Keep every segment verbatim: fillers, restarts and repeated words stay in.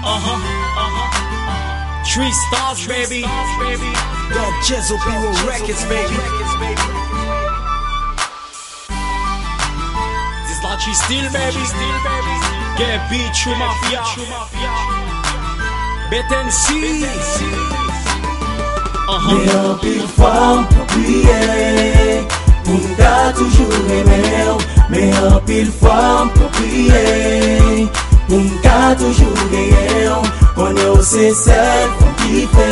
Uh-huh, uh-huh. Three stars, baby. Don Chezo P O Records, baby. This Lachi still, baby. Gabby True Mafia. Betensi. Uh-huh. Men anpil fwa m pran priye pou m ka toujou renmen w. Men anpil fwa m pran priye pou m ka toujou genyen w. Konnen w se sèl fanm ki fè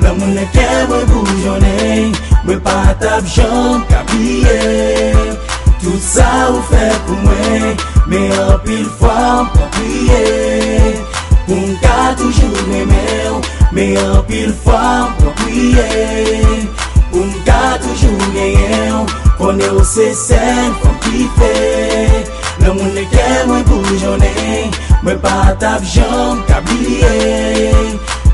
lanmou nan kè mwen boujonnen. Mwen pa t ap janm ka bliye tout sa ou fè pou mwen. Men anpil fwa m pran priye pou m ka toujou renmen w. Men anpil fwa m pran priye pou m ka toujou genyen w. Konnen w se sèl fanm ki fè lanmou nan kè mwen boujonnen. Mwen pa t ap janm ka bliye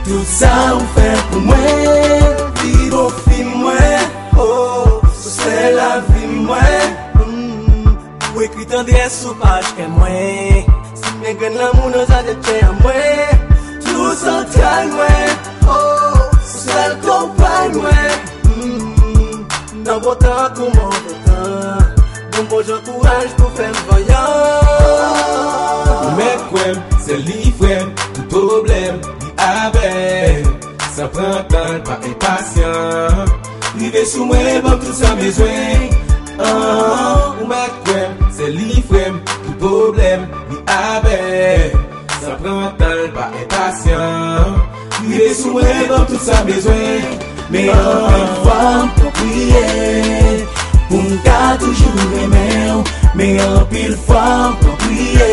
tout sa ou fè pou mwen. Pi bon fi mwen, oh, ou se lavi mwen. Mm. Ou ekri tandrès sou paj kè mwen. Simen grenn lanmou nan jaden kè an mwen. Tout zantray mwen, oh, ou sèl konpay mwen. Mm. Nan bon tan kou move tan, ban m bon jan kouraj pou fè m vanyan. Ou mèt kwè m, sèl li frè m, tout pwoblèm li avè m. San pran tan, l pa enpasyan. Rive sou mwen, ban m tout sa m bezwen. Ah, ou mèt kwè m, sèl li frè m, tout pwoblèm li avè m. San pran tan, l pa enpasyan. Rive sou mwen, ban m tout sa m bezwen. Men anpil fwa m pran priye pou m ka toujou renmen w. Men anpil fwa m pran priye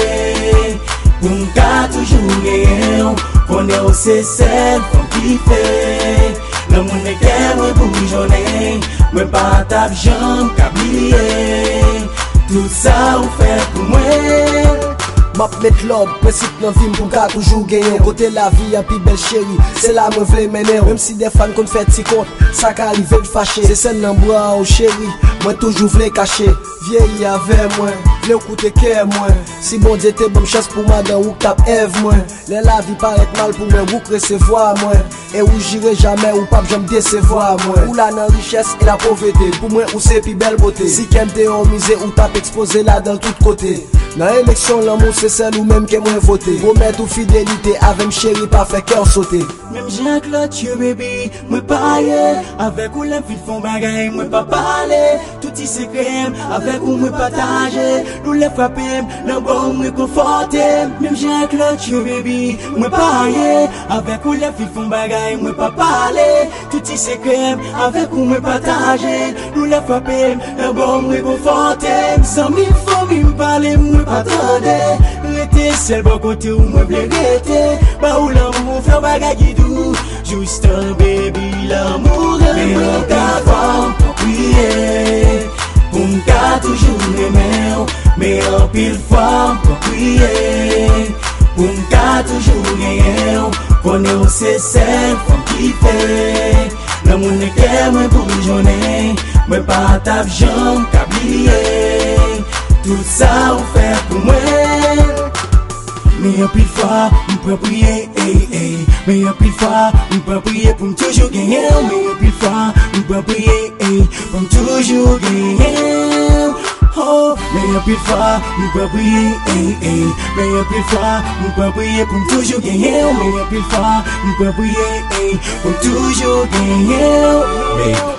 pou m ka toujou genyen w. Konnen w se sèl fanm ki fè lanmou nan kè mwen boujonnen. Mwen pa t ap janm ka bliye tout sa ou fè pou mwen. M ap met lòd, prensip nan vi m pou m ka toujou genyen w. Kote lavi an pi bèl cheri, se la mwen vle mennen w. Menm si dèfwa n konn fè ti kont, sa ka rive n fache. Se sèn nan bra w cheri, mwen toujou vle kache. Vyeyi avè mwen, vle w koute kè mwen. Si Bondye te ban m chans pou madan ou k t ap èv mwen. Lè lavi parèt mal pou mwen, ou k resevwa mwen. E ou jire jamè ou p ap janm desevwa mwen. Ou la nan richès e lapovrete, pou mwen ou se pi bèl bote. Si kè m te yon mize ou t ap ekspoze ladan l tout kote. Nan eleksyon lanmou se sèl ou menm ke mwen vote. Pwomèt ou fidelite avè m cheri pa fè kè w sote. Menm jan ak lòt yo baby, mwen pa ye. Avèk ou lè m fin fè yon bagay mwen pa pale. Tout ti sekrè m, avèk ou mwen pataje. Doulè frape m, nan bò w mwen konfòte m. Menm jan ak lòt yo baby, mwen pa ye. Avèk ou lè m fin fè yon bagay mwen pa pale. Tout ti sekrè m, avèk ou mwen pataje. Doulè frape m, nan bò w mwen konfòte m. Zanmi m, fanmi m pale m, mwen pa tande. Rete sèl bò kote w mwen vle rete. Ba ou lanmou, fè w bagay ki dou. Jis tan baby, lanmou rann mwen. Men anpil fwa m pran priye pou m ka toujou renmen w. Men anpil fwa m pran priye pou m ka toujou genyen w. Konnen w se sèl fanm ki fè lanmou nan kè mwen boujonnen. Mwen pa t ap janm ka bliye tout sa ou fè pou mwen. Men anpil fwa m pran priye, ey, ey. Men anpil fwa m pran priye pou m toujou genyen w. Men anpil fwa m pran priye, ey, pou m toujou genyen w. Oh, men anpil fwa m pran priye, ey, ey. Men anpil fwa m pran priye pou m toujou genyen w. Men anpil fwa m pran priye, ey, pou m toujou genyen w. Men